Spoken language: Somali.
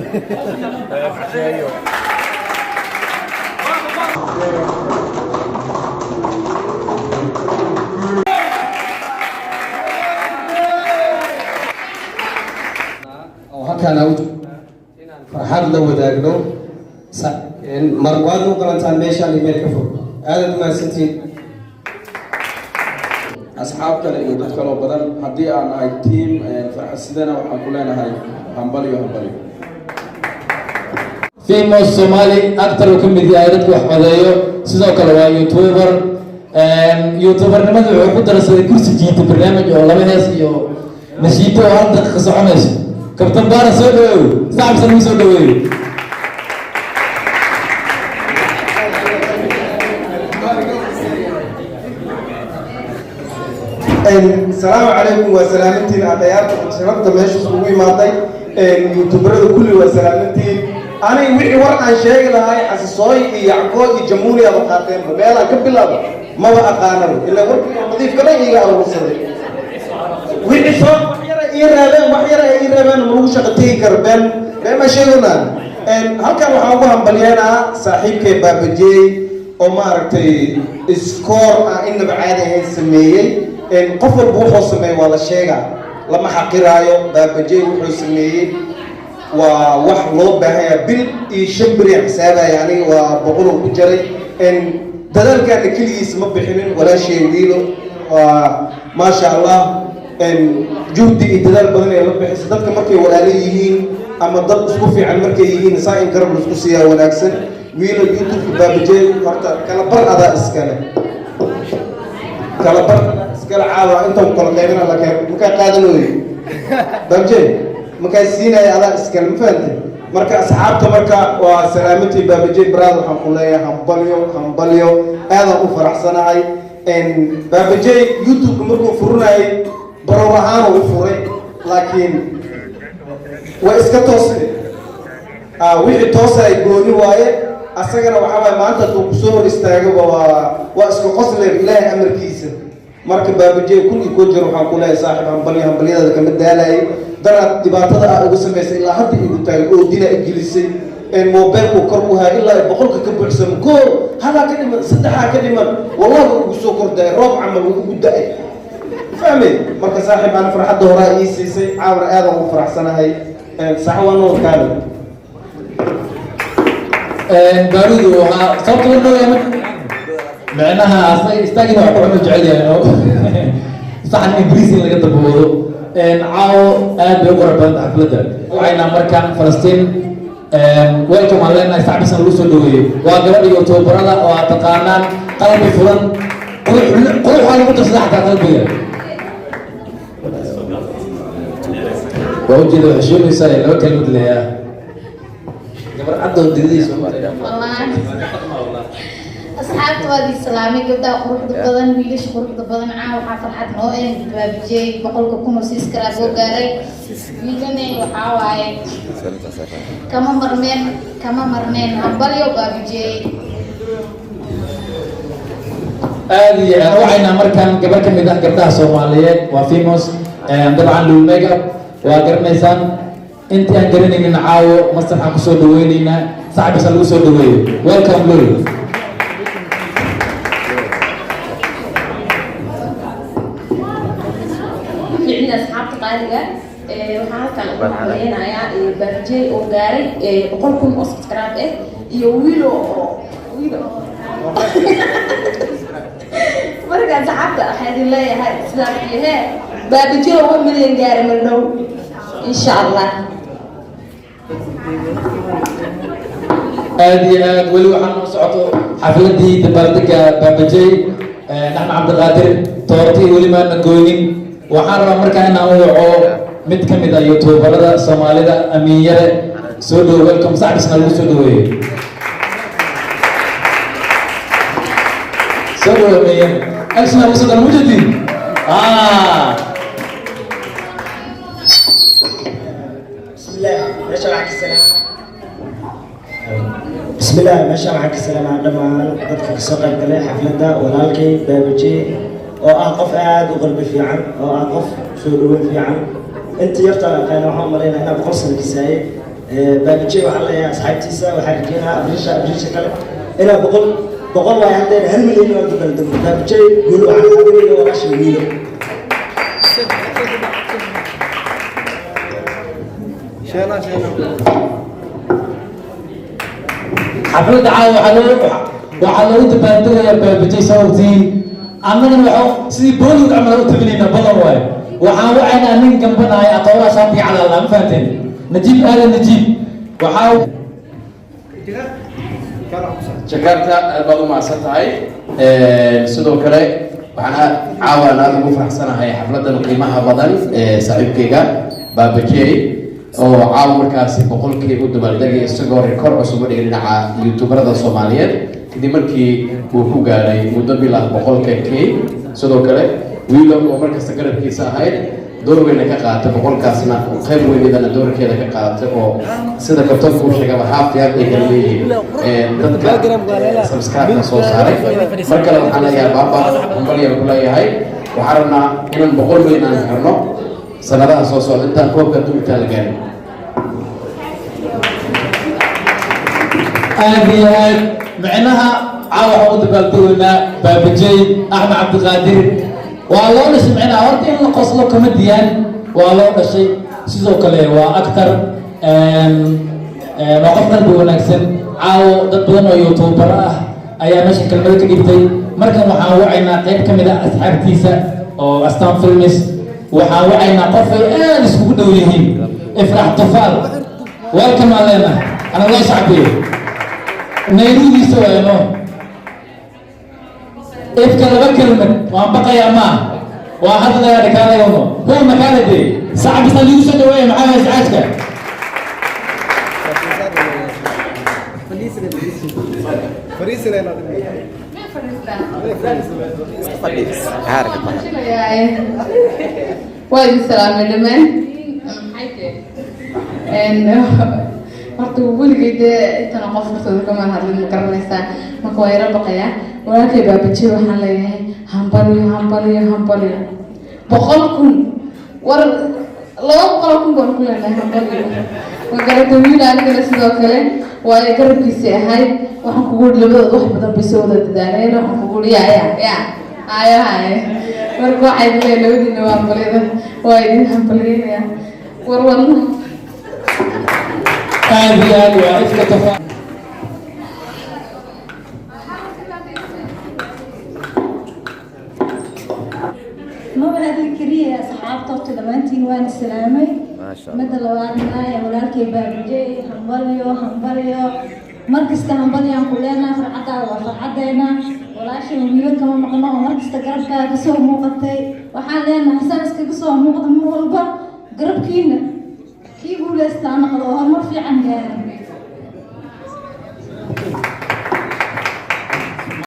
Oo halkaan aan farxad la wadaagno mar waad u qalantaan meeshaan iyo meel ka fog. Aadaad umahadsantihiin. Asxaab kale iyo dad kaloo badan, haddii aan nahay team Farxadsidana, waxaan ku leenahay hambalyo, hambalyo. Famous Somali actor uu ka mid yahay, dadka wax codeeyo. Sidoo kale waa YouTuber. YouTubernimada wuxuu ku darsaday kursi jiita, barnaamij oo laba hees iyo nashiito oo 1 daqiiqa soconayso. Kabtan Baara, soo dhaweeyo, sacabsan uu soo dhaweeyo. Asalaamu calaykum. Waa salaamantiin adayaarta sharafta meesha iskugu imaaday, YouTuberada kulli waa salaamantiin. Aniga wixii war aan sheegi lahay Xasisooy iyo Yacko iyo Jamuuni aba qaateenba. Meelaan ka bilaabo maba aqaanaba, ilaa warkii oo nadiifka dhan iiga aruursaday. Wixii soo wax yara ii reebeen, wax yara ay ii reebeen, ma lagu shaqo tegi karo. Been been ma sheegonaa. Halkan waxaan ugu hambalyeynaa saaxiibkay Baabajey oo maaragtay score aan inaba caadi ahayn sameeyey. Qof walba wuxuu sameeyey waa la sheegaa, lama xaqiraayo. Baabajey wuxuu sameeyey waa wax loo baahanya. Bil iyo 5 beri xisaabaya aniga, waa 100 ku jaray. Dadaalkaana keligiis ma bixinin, walaashay Wiilo waa maasha Allah, juhdi iyo dadaal badan ee la bixisa. Dadka markay walaalo yihiin ama dad isku fiican markay yihiin, saa in garab laisku siiyaa wanaagsan. Wiilo, YouTube-ka Baabajey horta kala bar adaa iskale, kala bar iskale. Caawa intaan kala qaybina laakiin makaa qaadanooye Baabajey, makaa siinaya, adaa iskale, ma fahantay? Marka asxaabta, marka waa salaamatii. Baabajey baraad, waxaan ku leeyahay hambalyo, hambalyo. Aadaan u faraxsanahay. Baabajey YouTube-ka markuu furinayay barow ahaan u furay, laakiin waa iska tooste. Wixii toosay gooni waaye. Asagana waxaa waaye maanta hadduu kusoo hor istaagaba waa iska qosleer, Ilaahay amarkiisa. Marka Baabajey, 1001 jeer waxaan ku leeyahay saaxiib hambalyo. Hambalyadaada kama daalayay. Daraad dhibaatada ah ugu samaysay ilaa hadda igu taagay oo dina igelisay. Mobeelku kor u haya ilaa 100-ka ka buuxsamo, koo halaa ka dhiman, saddexaa ka dhiman, wallahi waa ugu soo kordaya, roob camal wuu ugu da-ay, fahmay? Marka saaxiib, aan farxadda horaa ii siisay, caawna aadaan ugu faraxsanahay. Sax waa nool kaale. Baarudu waxaa sababta loo dhawaya micnaha asaga istaagina wax ku cuno jecel yahay oo saxan Ingiriisi in laga daboodo. Caawo aad bay u qurux badan tahay xafladda. Waxayna markaan Falastiin welcome aan leenahay, sacbisan lagu soo dhaweeyo. Waa gabadha YouTuberada oo aad taqaanaan, qalbi furan, qurux quruxaa lagu darsada xataa qalbiga. Waa ujeeda, waxay sheegaysaa laba kelmad leeyaa gabar cadoo digadiisa. Wallaahi asxaabta waad islaamay, gabdhaha quruxda badan, wiilasha quruxda badan. Caawa waxaa farxad noo eh Baabijey 100,000 oo subscribe oo gaaray. Wiilane waxaa waaye kama marneen, kama marneen. Hambalyo, Baabijey. Aad iyo aad. Waxayna markaan gabar ka mid ah gabdhaha Soomaaliyeed, waa famous dabcan, Lul Makeup waa garanaysaan. Intii aan garanaynin, caawo masraxaan kusoo dhaweyneynaa, sacbisa lagu soo dhaweeyo. Welcome, Lul. Ficni asxaabta qaaliga, waxaan halkan ugu hambaleynayaa Baabijey oo gaaray 100,000 oo subscribe ah iyo Wiilo oo Wiilo. Marka asxaabta waxaa idin leeyahay sidaas iyo hee Baabijey oo 1 milyan gaaray mar dhow, insha Allah. Aad iyo aad. Weli waxaa noo socoto xafladii dabaaldega Baabajey Axmed Cabdiqaadir. Toortii weli maana goynin. Waxaan rabaa markaa inaan u waco mid ka mid ah YouTuberada Soomaalida, Amiin Yare. Soo dhowo, welcome, sacbisna lagu soo dhaweeyo. Soo dhowo, Amiin Yare. Action lagu soo daro mujadin ah. بسم الله، meesha waxaan ka salaam بسم الله، meesha waxaan ka salaamaa dhammaan dadka kasoo qayb galay xafladda walaalkay Baabajey oo ah qof aad u qalbi fiican, oo ah qof soo dhaweyn fiican. Inta yarta aqaana waxaan u malaynaa inaa 100 sano kisaayay. Baabijey waxaan leeyahay asxaabtiisa, waxaan rajeynayaa abriisha abriisha kale ilaa 100 100 waay haddeen 1 milyan oo dabaaldego. Baabijey guul waxaan adiga walaasha wiilo. Xafladda caawa waxaa loogu dabaaldegayaa Baabajey sababtii annagana waxa sidii Bollywood camal u tabinaynaa badan waaye. Waxaan wacaynaa nin gambanaaya aqooraa shaatiga cadaalna, ma fahanteen? Najiib Aadan Najiib waxaa Jakarta, aad baad u mahadsan tahay. Sidoo kale waxaan aad caawan aada ugu faraxsanahay xafladan qiimaha badan ee saaxiibkayga Baabajey oo caawa markaasi 100kii u dabaaldegay, isagoo rikoor cusub u dhigay dhinaca youtuberada Soomaaliyeed kadib markii uu ku gaaray muddo bil ah 100K. Sidoo kale wiilo oo markasta garabkiisa ahayd door weyna ka qaadatay 100kaasna, qayb weynidana doorkeeda ka qaadatay, oo sida kabtanku uu sheegaba haaf yaab ay kala leeyihiin dadka subscribe-ka soo saaray. Mar kale waxaan leeyahay baaba hambalyaan ku leeyahay. Waxaan rabnaa inaan 100 milyan aan xirno sanadaha soo socda, intaan koobka adduunka intaan la gaarin. Aad iyo aad micnaha caawa waxaan u dabaaldegaynaa Baabajey Axmed Cabdiqaadir. Waa loo dhashay micnaha horta in la qoslo kama diyaan, waa loo dhashay. Sidoo kale waa actor, waa qof qalbi wanaagsan. Caawo dad badan oo youtuber ah ayaa meesha kelmado ka dhigtay. Markan waxaan wacaynaa qayb ka mid ah asxaabtiisa oo Astaan Films. Waxaan wacaynaa qof ay aad iskugu dhow yihiin, Ifrax Tufaal. Welcome aan leenahay, ana loo shacbiyo Nairobiisa wayno. Ifka laba kelmad waan baqayaa, maa waa hadlayaa dhakaalayano huw makaalade sacbisa liigu soo dhaweeya. Maxaa haysa caajka? Waa idin salaamay dhammaantiin. Maxay tahay horta weligay dee intana qof hortooda kama hadlin, ma garanaysaa? Marka waa yaro baqayaa. Walaalkay Baabajey waxaan leeyahay hambalyo, hambalyo, hambalyo. 100,000, war 200,000 baan ku leenahay, hambalyo. Ma garata wiil? Anigana sidoo kale waayo garabkiisii ahayd. Waxaan kugu uri labadood wax badan bay soo wada dadaaleen. Waxaan kugu uri ya ya ya hayo haye. Marka waxay leeyahay labadiina waa hambalyada, waa idin hambalyeynaya war wadnaha. Aad iyo aad waa Ifka Tufaal. Maba hadli keliya. Asxaabta horta dhammaantiin waan salaamay. Midda labaadna ee walaalkay Baabijey, hambalyo, hambalyo. Markasta hambalyaan ku leenaha, farxaddaada waa farxaddeena. Walaashay wiilo kama maqno oo markasta garabkaaga kasoo muuqatay. Waxaan leenahay saa iskaga soo muuqda mar walba garabkiina, kii guuleystaa noqdo oo horumar fiican gaara.